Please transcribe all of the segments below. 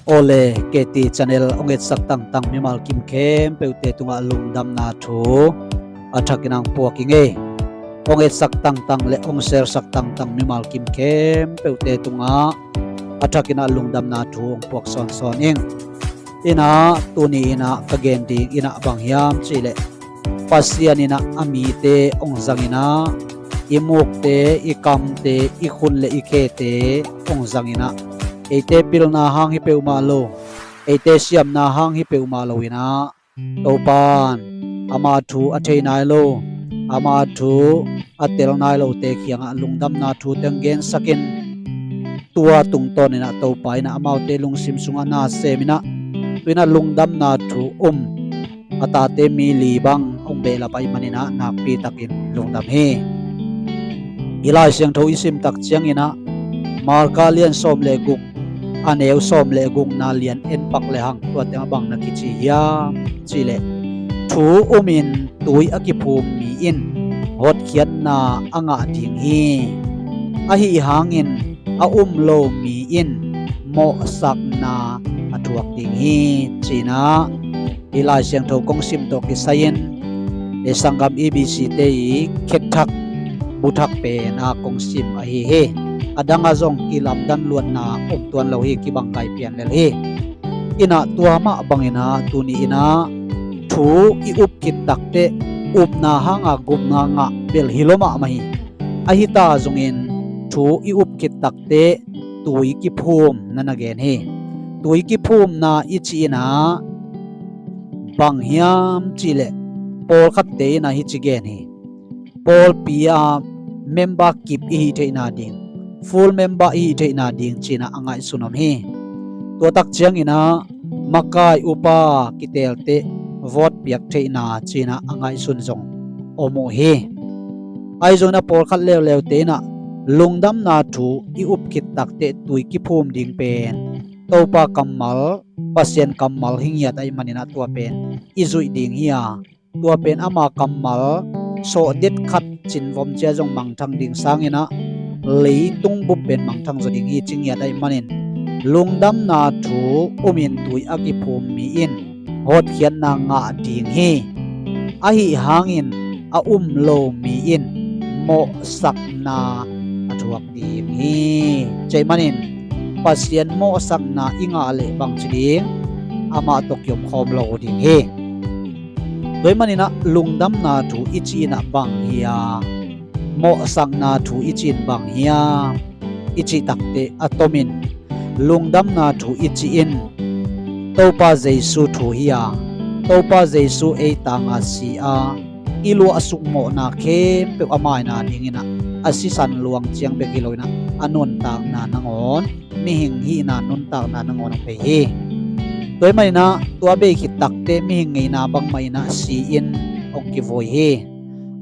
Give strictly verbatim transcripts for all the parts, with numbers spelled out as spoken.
Awle, K T channel hong etsak tangtang mimal kim khempeuhte tungah lungdamna thu a thakin ang puak ing ei. Hong etsak tangtang le hong sharesak tangtang mimal kim khempeuhte tungah a thakin ah lungdamna thu hong puak sawnsawn ing. Inah tuni inah ka gen ding inah bang hiam cihleh, Pasian inah a mite hong zang inah, i mukte, i kamte, i khun le i khete hong zang inah, eite pilna hang hi peuhmah lo, eite siamna hang hi peuhmah lo inah, Topan ama thu a thei nai lo, ama thu a tel nai lote kiangah lungdamna thu teng gensakin, tua tungtawn inah Topa inah amaute lungsim sungah na sem inah, tu inah lungdamna thu um a tate mi li bang hong behlap ahih manin ah nakpi takin lungdam hi. I Lai Siangtho i sim tak ciangin ah Marka lian sawm le guk, a neu sawm le gukna lian en pak le hang, tua tengah bang na kici hiam cihleh, thu umin tui a kiphum mi in hotkhiatna a ngah ding hi. Ahi hangin a um lo mi in mawhsakna a thuak ding hi, ci-in ah i Lai Siangtho kong sim tawh kisai-in, e, sanggam E B C te i khetthak buthak pen a kong sim ahi hi. A dang a zong kilamdan luatna om tuan lo hi, kibang kai pian lel hi. Inah tua mah bangin ah tuni inah thu i up khit takteh upna hanga gupna ngah bel hi lo mahmah hi. Ahi ta zongin thu i up khit takteh tui kiphum na na gen hi. Tui kiphumna i cih inah bang hiam cihleh, pawlkhatte inah hici gen hi. Pawlpi a member kip i hih theihna ding, full member i hih theihna ding ci-in ah a ngaihsun om hi. Tua tak ciangin ah makai upa kiteelteh vote piak theihna ci-in ah a ngaihsun zong om uh hi. Ahi zongin ah pawlkhat leuleute inah lungdamna thu i up khit takteh tui kiphum ding pen Topa kammal, Pasian kammal hi ngiat ahih manin ah tua pen i zuih ding hi a, tua pen ama kammal sawhdet khat cinvom cia zong mangthang ding sangin ah leitung bup pen mangthang zaw ding hi ci ngiat ahih manin, lungdamna thu umin tui a kiphum mi in hotkhiatna ngah ding hi. Ahi hangin a um lo mi in mawhsakna a thuak ding hi. Ci ahih manin Pasian mawhsakna i ngah leh bangci ding, amah tawh kiomkhawm lo ding hi. Tua ahih manin ah lungdamna thu i cih inah bang hiam, mawhsakna thu i cih in bang hiam i cih takteh, a tomin lungdamna thu i cih in Topa Jesu thu hi a, Topa Jesu ei tanga si a, i luahsuk mawhna khempeuh a maina dingin ah a sisan luang ciang bek hi lo inah a nuntakna nangawn, mihing hihna nuntakna nangawn hong bei hi. Tua ahih manin ah tua bei khit takteh mihing ngeina bangmah inah si-in hong kivui hi.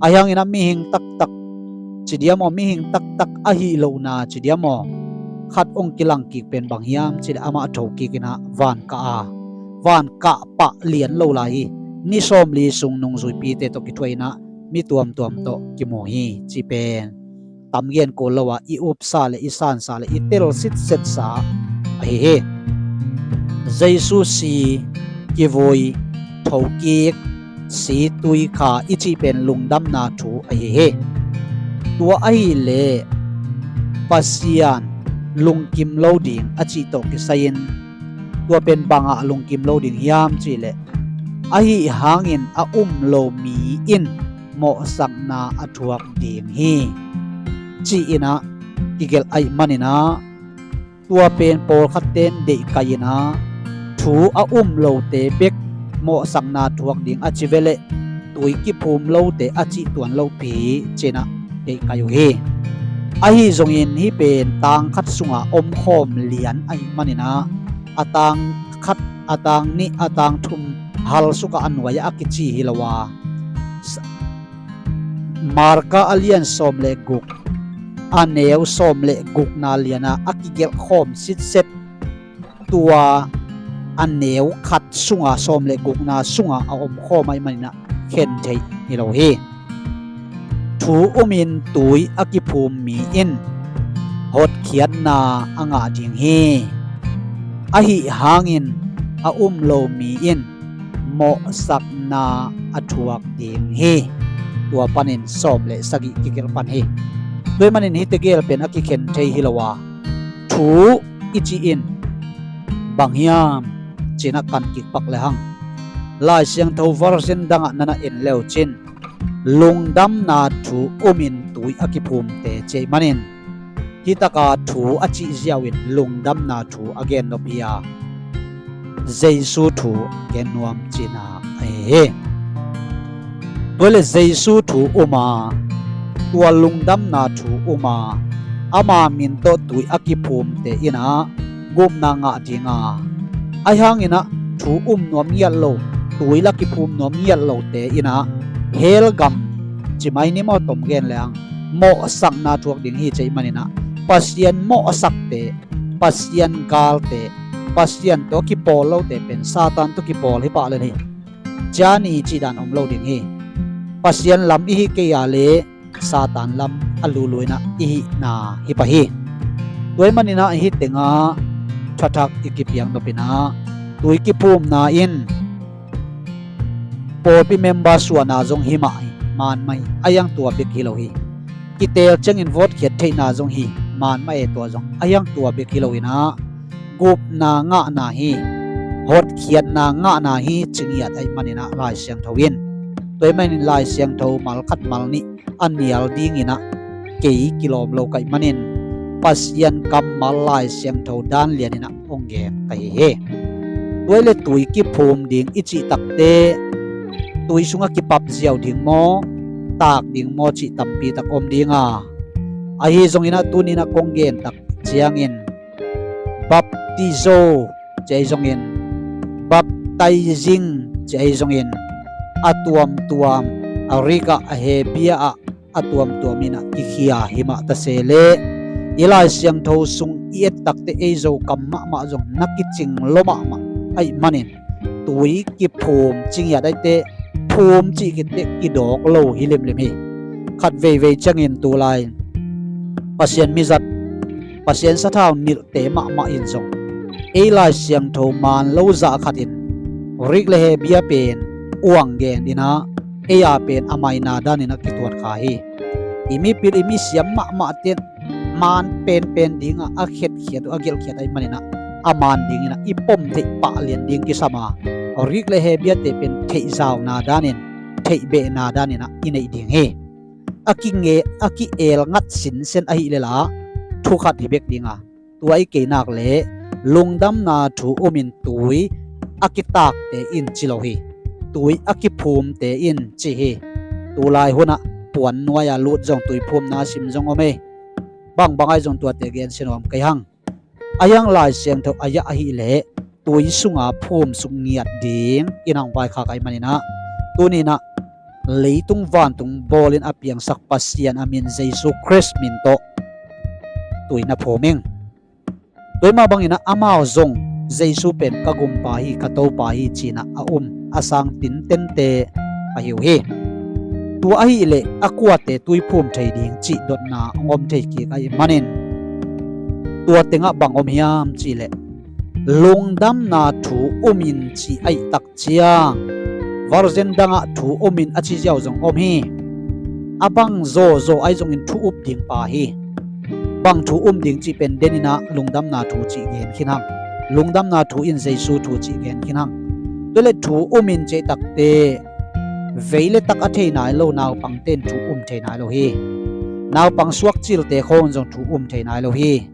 Ahi hangin ah mihing taktak ci diam aw, mihing taktak ahi lohna ci diam aw, khat hong kilang kik pen bang hiam cihleh, amah tho kik inah van kah a, van kah pah lian lo lai hi. Ni sawmli sung nungzuipite tawh kithuah inah mi tuamtuam tawh kimu hi, ci pen tamgen kul lo a i upsa le i sansa le i tel sitsetsa ahi hi. Jesu si, kivui, thokik, si, tui kha i cih pen lungdamna thu ahi hi. Tua ahih leh Pasian lungkim lo ding a cih tawh kisai-in tua pen bangah lungkim lo ding hiam cihleh, ahi hangin a um lo mi in mawhsakna a thuak ding hi, ci-in ah kigelh ahih manin ah, tua pen pawlkhatte in deihkaih inah thu a um lote bek mawhsakna thuak ding a ci ve leh tui kiphum lote a cih tuan lopi ci-in ah deihkaih uh hi. Ahi zongin hih pen tang khat sungah omkhawm lian ahih manin ah a tang khat, a tang nih, a tang thum hal sukah a nuai-ah a kici hi lo a, Marka a lian sawm le guk, a neu sawm le gukna lianah a kigelhkhawm sitset, tua a neu khat sunga, sawm le gukna sunga a omkhawm ahih manin ah khen theih hi lo hi. Thu umin tui a kiphum mi in hotkhiatna a ngah ding hi. Ahi hangin a um lo mi in mawhsakna a thuak ding hi. Tua panin sawm le sagih kigelh pan hi. Tua ahih manin hihte gel pen a kikhen thei hi lo a, thu i cih in bang hiam cih na kan kikpak le hang, Lai Siangtho version dangah na na en le uh cin, lungdamna thu umin tui a kiphumte ci ahih manin, hih taka thu a cih ziau in lungdamna thu a gen nop hi a, Jesu thu gen nuam cihna ahi hi. Tua le Jesu thu um a, tua lungdamna thu um a, ama min tawh tui a kiphumte in ah gupna ngah ding a, ahi hangin ah thu um nuam ngiat lo, tui la kiphum nuam ngiat lote in ah hell gam, ci mai ni maw, tom gen le hang, mawhsakna thuak ding hi ci ahih manin ah, Pasian mawhsakte, Pasian galte, Pasian tawh kipawl lote pen Satan tawh kipawl hi pah lel hi. Cia ni cih dan om lo ding hi. Pasian lam i hih kei a leh Satan lam a lulu in ah i hihna hi pah hi. Tua ahih manin ah hih tengah thathak i kipiak nop in ah, tui kiphumna in pawlpi member suahna zong hi mah hi, man mah hi, ahi hang tua bek hi lo hi. Kiteel ciangin vote khiat theihna zong hi, man mah e, tua zong ahi hang tua bek hi lo in ah, gupna ngahna hi, hotkhiatna ngahna hi ci ngiat ahih manin ah Lai Siangtho in. Tua ahih manin Lai Siangtho mal khat mal nih a nial dingin ah kei kilawm lo ka hih manin, Pasian kammal Lai Siangtho dan lianin ah hong gen ka hi hi. Tua ahih leh tui kiphum ding i cih takteh, tui sungah kipap ziau ding maw, taak ding maw cih tampi tak om ding a, ahi zongin ah tuni in ah kong gen tak ciangin, baptizo ci ahi zongin, baptizing ci ahi zongin, a tuamtuam, a Greek ah, a Hebrew ah, a tuamtuam in ah kikhia hi mah ta se leh, i Lai Siangtho sung i et takteh ei Zo kam mahmah zong na kicing lo mahmah ahih manin, tui kiphum ci ngiat ahih teh, phum cih khit teh kidawk lo hi limlim hi. Khat veivei ciangin tulai Pasian mizat, Pasian sathau nilhte mahmah in zong ei Lai Siangtho man lo zah khat in Greek le Hebrew pen uang gen in ah, ei a pen a maina dan in ah kituat kha hi. I mipil, i misiam mahmahte in man penpen dingah a khetkhiat uh, a gelhkhiat ahih manin ah, a man dingin ah i pom theih pah lian ding kisam a, Greek le Hebrew te pen theih zauna danin, theih behna danin ah i neih ding hi. A kinge, a ki-el ngat sinsen ahih leh la, thu khat hi bek ding a, tua ahih kei nak leh lungdamna thu umin tui a kitaakte in ci lo hi. Tui a kiphumte in ci hi. Tulai hunah puan nuai-a lut zong tuiphumna sim zong om hi. Bangbang ahi zong tuate gen sin om kei hang. Ahi hang Lai Siangtho a yah ahih leh tui sunga phum suk ngiat ding in hong vaikhak ahih manin ah, tuni in ah leitung vantung bawlin a piangsak Pasian a min, Jesu Khrist min tawh tui na phum ing. Tua ahih mah bangin ah amau zong Jesu pen ka gumpa hi, ka Topa hi ci-in ah a um a sang tintente ahi uh hi. Tua ahih leh a kuate tui phum thei ding cih dotna hong om thei kik ahih manin, tua tengah bang om hiam cih leh, lungdamna thu umin cih ahih tak ciang, version dangah thu umin a ci ziau zong om hi. A bang zawzaw ahi zongin thu up ding pa hi. Bang thu um ding cih pen den in ah lungdamna thu cih gen khin hang. Lungdamna thu in Jesu thu cih gen khin hang. Tua leh thu umin cih takteh, vei le tak a thei nai lo naupangte in thu um thei nai lo hi. Naupang suak cilte khawng zong thu um thei nai lo hi.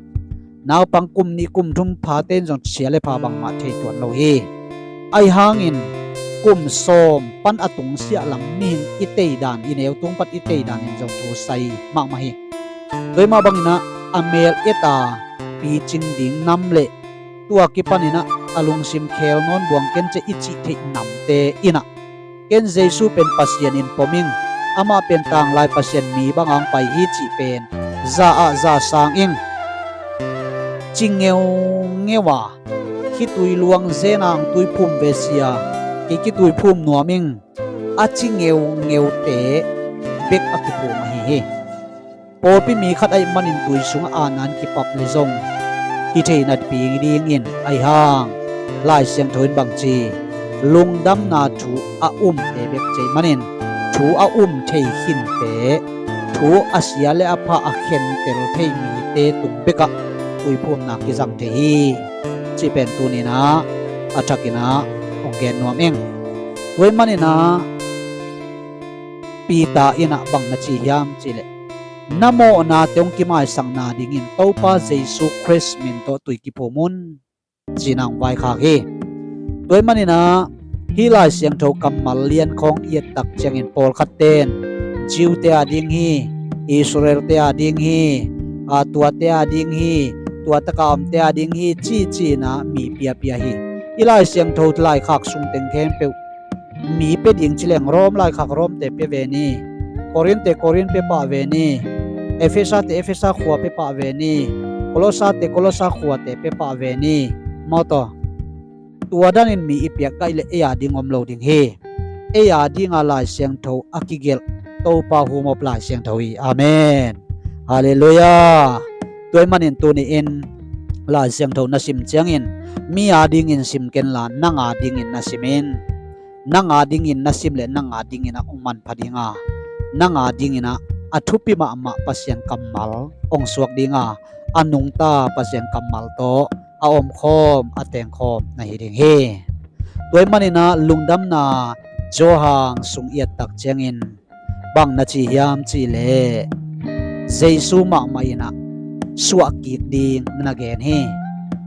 Naupang kum nih kum thum phate in zong sia le pha bangmah thei tuan lo hi. Ahi hangin kum sawm pan a tungsiah lam mihing i tei dan, i neu tung pan i tei dan in zong thu sai mahmah hi. Tua ahih mah bangin ah a mel et a picing ding nam le tua kipanin ah a lungsim khel nawn buang ken ceh i cih theih namte in ah, ken Jesu pen Pasian in pom ing, amah pen tanglai Pasian mi banga hong pai hi cih pen za ah za sang ing. Ci ngeungeu a, khitui luang zen a hong tuiphum ve sia, kei kituiphum nuam ing, a ci ngeuteute bek a kiphum ahi hi. Pawlpi mi khat ahih manin tui sungah a nan kipap leh zong, i thei natpi dingin ahi hang, Lai Siangtho in bangci, lungdamna thu a umte bek ci ahih manin, thu a um thei khinte, thu a sia le a pha a khentel thei mite tung bekah tuiphumna kizang thei hi, cih pen tuni-in ah a thakin ah hong gen nuam ing. Tua ahih manin ah Peter in ah bang na ci hiam cih leh, na mawhnate hong kimaisakna dingin Topa Jesu Khrist min tawh tui kiphum un, ci-in ah hong vaikhak hi. Tua ahih manin ah hih Lai Siangtho kammal lian khawng i et tak ciangin pawlkhatte in Jew-te a ding hi, Israel-te a ding hi, a tuate a ding hi, tua taka omte a ding hi, ci ci-in ah mi piapia hi. Hih Lai Siangtho laikhak sung teng khempeuh mi pia ding ci leng Rom laikhak Rom-te pia ve ni, Korin-te Korin pia pah ve ni, Efesa-te Efesa khua pia pah ve ni, Kolosa-te Kolosa khuate pia pah ve ni. Maw taw, tua danin mi i piak kei leh ei a ding om lo ding hi. Ei a dinga Lai Siangtho a kigelh Topa humop Lai Siangtho hi. Amen. Halleluiah. Tua ahih manin tuni-in Lai Siangtho na sim ciangin mi a dingin sim kenla nang a dingin na sim in. Nang a dingin na sim leh nang a dingin ah hong manpha ding a, nang a dingin ah a thupi mahmah Pasian kammal hong suak ding a, a nungta Pasian kammal tawh a omkhawm a tengkhawm na hi ding hi. Tua ahih manin ah Lungdamna Johan sung i et tak ciangin bang na ci hiam cih leh, Jesu mahmah in ah suahkik ding na gen hi.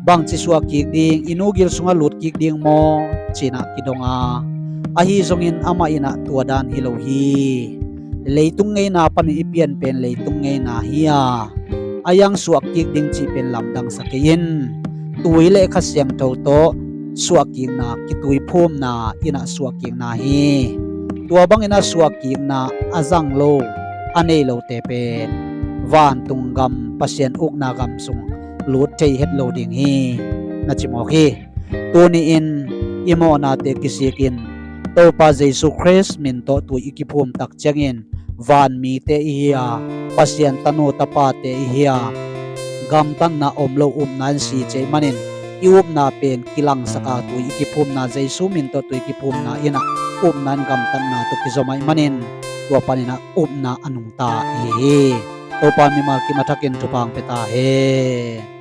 Bangci suahkik ding, i nu gil sungah lutkik ding maw, ci-in ah kidong a, ahi zongin amah in ah tua dan hi lo hi. Leitung ngeina panin i pian pen leitung ngeina hi a, a yang suahkik ding cih pen lamdangsa kei in. Tui le Kha Siangtho tawh suahkikna, kituiphumna in ah suahkikna hi. Tua bangin ah suahkikna a zang lo, a nei lote pen vantung gam, Pasian ukna gam sung lut thei het lo ding hi, na ci mawk hi. Tuni-in i mawhnate kisikin Topa Jesu Khrist min tawh tui i kiphum tak ciangin vanmite i hi a, Pasian tanu tapate i hi a, gamtatna om lo upna in si ci ahih manin, i upna pen kilangsak a, tui i kiphumna, Jesu min tawh tui kiphumna in ah upna in gamtatna tawh kizom ahih manin, tua panin ah upna a nungta i hi hi. Topa mimal kim a thakin thupha hong pia ta hen.